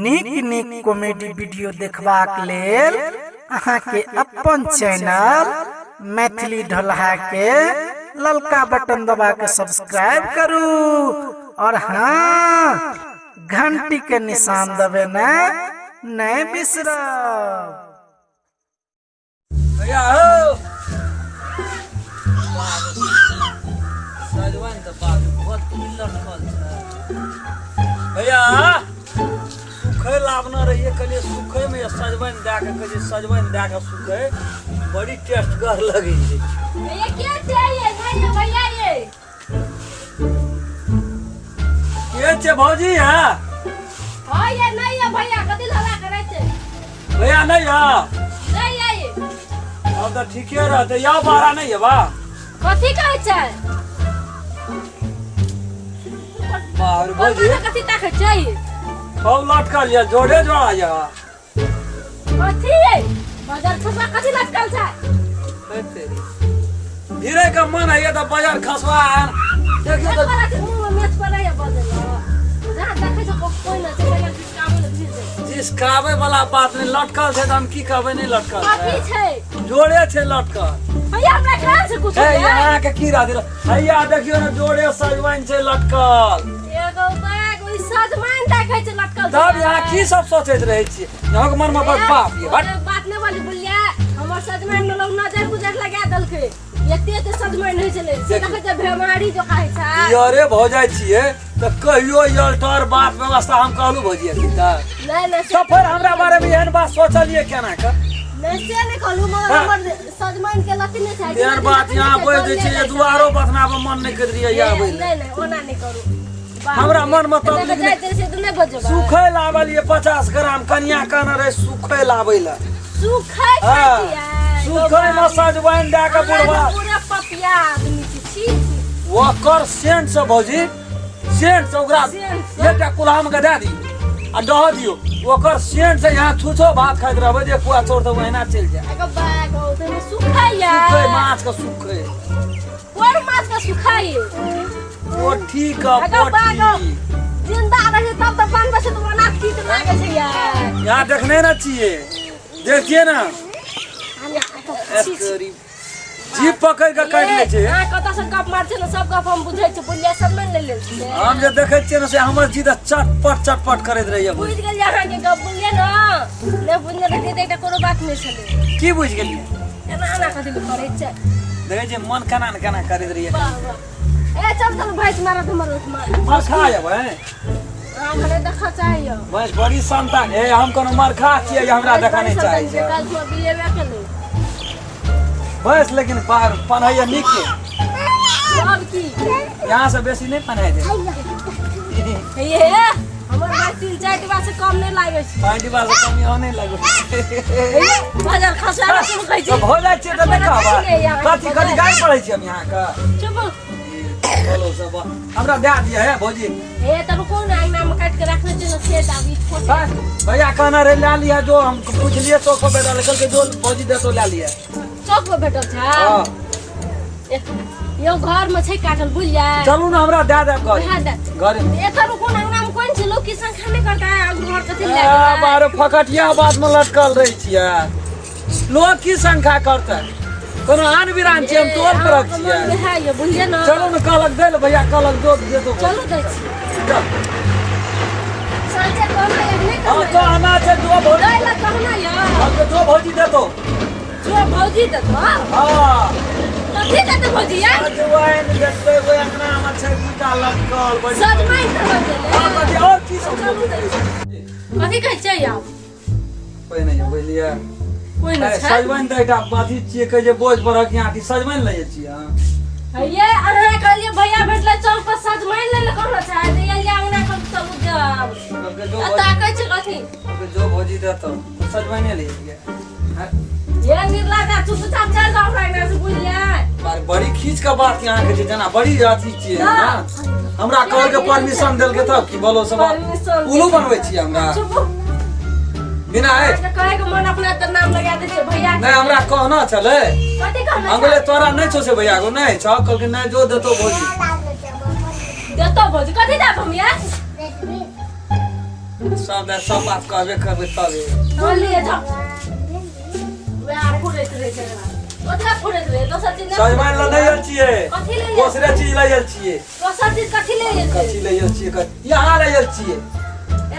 नीक नीक comedy video देखबाक लेल अहाँके अपन चैनल मैथिली ढोलहा के ललका बटन दबा के सब्सक्राइब करू और हाँ, घंटी के निशान दबेना नहीं बिसरब। भैया हो सजमनि तऽ बाबू बहुत लटकल छै। भैया, सुखै लाबने रहियै, कहलियै सुखैमे सजमनि दए कऽ, कहलियै सजमनि दए कऽ सुखै बड़ी टेस्टगर लगै छै। भैया, क्या चाहिए? नहीं है भैया ये। के छै भौजी? है। हाँ, ये नहीं है भैया। कथी लगा करे छै? भैया नहीं है। नहीं है ये। अब तऽ ठीके रहतै। या बारा नहीं है बा। कथी कहै छै? बाहर भौजी। कोन कथी ताकै छै? सब लटकल यऽ, जोड़े जोड़ा यऽ। कथी है? बाजार खसवा कथी लटकल छै? गिरे के मन है तऽ बाजार खसवा आन। देखियौ तऽ। वाला के मुंह में मेच पर नहीं बजल। जहाँ देखै छै कोई न छै, बाजार जिसकाबै लए घुसि जाइ। जिसकाबै वाला बात नहि, लटकल छै तऽ हम की कहबै? नहि लटकल कथी छै। छै? जोड़े छै लटकल। भैया, हमरा ख्याल से कुछ हे, अहाँके की रहत? हैया देखियौ ने, जोड़े सजमनि छै लटकल। एगो बैग ओइ सजमनि देखै छै लटकल। तब यहाँ की सब सोचैत रहै छियै? अहाँके मनमे बस बाप ये हट। बात नहि बोली, बुझलियै? हमर सजमनि में लोग नजर गुजर लगा देलकै। एते एते सजमनि होइ छलै से देखै छै, भेमारी जो खाइ छै। यारे भऽ जाइ छियै तऽ कहियो अल्टर बात व्यवस्था हम कहलहुँ भौजी अखन तऽ नहि नहि। तऽ फेर हमरा बारेमे एहन बात सोचलियै केना कऽ? नहि, से नहि कहलहुँ, मगर हाँ। हमर सजमनि के लत्ती नहि छै। एहन बात यहाँ बोलि दै छियै, दुआरो बथनाबऽ मन नहि करैत रहियै आबै लए। नहि नहि, ओना नहि करू। हमरा मन मे तब एतऽ जाइ छै तऽ नहि बजबै। सुखै लाबलियै 50 ग्राम, कनिया कहने रहै सुखै लाबै लए। सुखै खाइ हाँ, छियै? सुखै मे सजमनि दए कऽ बुढ़वा पूरा पपिया आदमी छी, छी छी। ओकर सेंट से भौजी, सेंट से ओकरा सेंट से? एकटा कुल्हाम के दए दियौ आ डह दियौ, ओकर सेंट से यहाँ छुछो भात खाइत रहबै जे पुआ चोर तऽ ओहिना चलि जाय। एगो बैग हो तऽ सुखैया? सुखै माछ के सुखै। कोन माछ के सुखाई? पोठी के। एगो बैग हो। पोठी। जिंदा रहे तब तऽ बनबै छै, तऽ ओना तीत लागै छै यार। यहाँ देखने ना छियै, देखिए ना। छी, छी। जीप पकड़ के काटि लै छै। अहाँ कतऽ से गप मार छै ने, सब गप हम बुझै छी, बुझलियै? सब नहि ले लेल छियै। हम जे देखै छियै ने से हमर जीत चटपट चटपट करैत रहैया। बुझि गेलियै अहाँके गप, बुझलियै ने? नहि बुझने रहियै तऽ एकटा कोनो बात नहि छलै। की बुझि गेलियै? एना एना कथी लए करै छै? देखै छियै मन केना ने केना करैत रहैया। वाह वाह, ए चल चल, भैंस मारत हमर ओहिठमा। मरखा जेबै। अहाँ घरे देखऽ चाहिए। भैंस बड़ी संतान हे। हम कोनो मरखा छियै जे हमरा देखऽ नहि चाहै छै? काल्हि खुमा बिलेबे केलै। भैंस लेकिन पार पन्हैया नीक छै। अब की? यहाँ से बेसी नहि पन्हाइ दे। हे, हमर भाय 3-4 डिब्बा से कम नहि लागै छै। 5 डिब्बा से कम यहाँ नहि लगै। बाजार खसला शुरू कहै तऽ छी। भऽ जाइ छियै तऽ नहि कहबै। कथी कथी गाड़ी पढ़ै छियै हम यहाँके? चुप। बोलो सब हमरा दए दिअ हे भौजी। हे, तऽ रुकू ने, अंगना में काटि के रखने छी ने, से दाबी छोट। बस, भैया कहना रहे ला लिया जो, हम पूछलिए चौक पर बैठल, कहलकै जो भौजी देतो ला लिया। चौक पर भेटल छै? हाँ। यौ, घर में छै काटल, बुझलियै? चलू ने, हमरा दए देब घर। दए दे। घरे में। एतऽ रुकू ने, अंगना में कोन छै? लोग की संख्या नहि करता है, घर कथी लए आ, जेबै? बारे फकटिया बात में लटकल रहै छियै, लोग की शंका करतै? कोनो आन बिरान छियै हम, टोल परक अहाँके छियै। मन मे है यौ, बुझलियै ने? चलू ने, कहलक दे ले भैया, कहलक जो देतो। चलू, दै छी। चल। साँचे कहना यऽ नहि? हाँ। कहना? कहना छै जो भौजी। दै लए कहना यऽ। कहलकै जो भौजी देतो। जो भौजी देतो? हाँ। कथी देतो भौजी यार? अजवाइन देतै, ओहि अंगना में छै दूटा लटकल बड़ी। सजमनि तऽ गेलै। हाँ, कथी और की सब? चलू, दै छी। कथी कहै छै आब? कोइ नहि यऽ, बुझलियै? कोइ नहि छै। सजमनि तऽ एकटा अथी छियै, कहै छै बोझ परक यहाँ अथी सजमनि लै छियै अहाँ। ये अहाँ कहलियै भैया भेटलै चौक पर, सजमनि लै लए कहलो छै तऽ एलियै अंगना, कहलकै चलू देब। कहलकै जो आ भौजी। ताकै छै कथी? कहलकै जो भौजी देतौ, सजमनि लै छियै। ये निर्ला दा, चुपचाप चल जाओ हमरा अंगना से, बुझलियै? बड़ी खींच के बात यहाँ के छै, जेना बड़ी अथी छियै ना। ना हमरा कहलकै, परमिशन देलकै तब की बोलो सब। परमिशन। उल्लू बनबै छियै हमरा? चुप। बिना है। अहाँके कहै के मन अपना तऽ नाम लगा दै छै भैया के। नहीं, हमरा कहना छलै। कथी कहना? हम बोले तोरा नहीं छौ से भैया को नहीं छौ, कहलकै नहीं, जो देतो भौजी। देतो भौजी, कथी देब हम यार? सब दे सब बात कहबे करबै तबे। हाँ, लिए जाओ। वएह फुरैत रहै छै एकरा। ओतबे फुरैत रहै, दोसर चीज नहि। सजमनि लऽ नहि आयल छियै। कथी ले आयल? दोसरे चीज लऽ आयल छियै। दोसर चीज कथी ले आयल? कथी लऽ आयल छियै? यहाँ लऽ आयल छियै।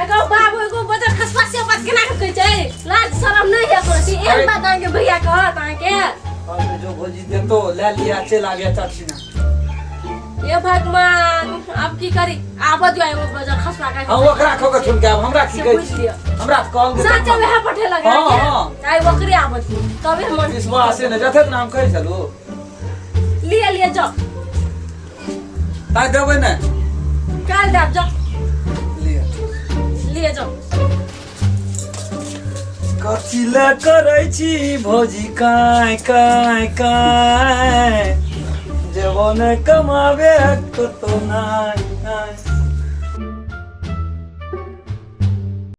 एगो बाबू, एगो बजर खसबा से बात केना के कहै छै? लाज शरम नहि है कोनो चीज। एहन बात अहाँके भैया कहत अहाँके? हम जो भौजी देतो ले लिया, चलि आबिया चाची ना। हे भगवान, अब की करी? आबऽ दियौ एगो बजर खसबा के। हम ओकरा खो के सुन के आब हमरा की से कहै पूछि छी? लिअ। हमरा तऽ कहल साँचे वएह पठेलक हाँ, अहाँके? हाँ। आइ ओकरे आबऽ दियौ तबे मन। विश्वास नहि जते नाम कहै छलू। लिए लिए जाओ। ताइ देबै ने। काल्हि देब, जाओ। लिअ। लिए जाओ। कथी लए करै छी भौजी काँय काँय काँय? जेबो ने कमाबे कतौ नाय नाय।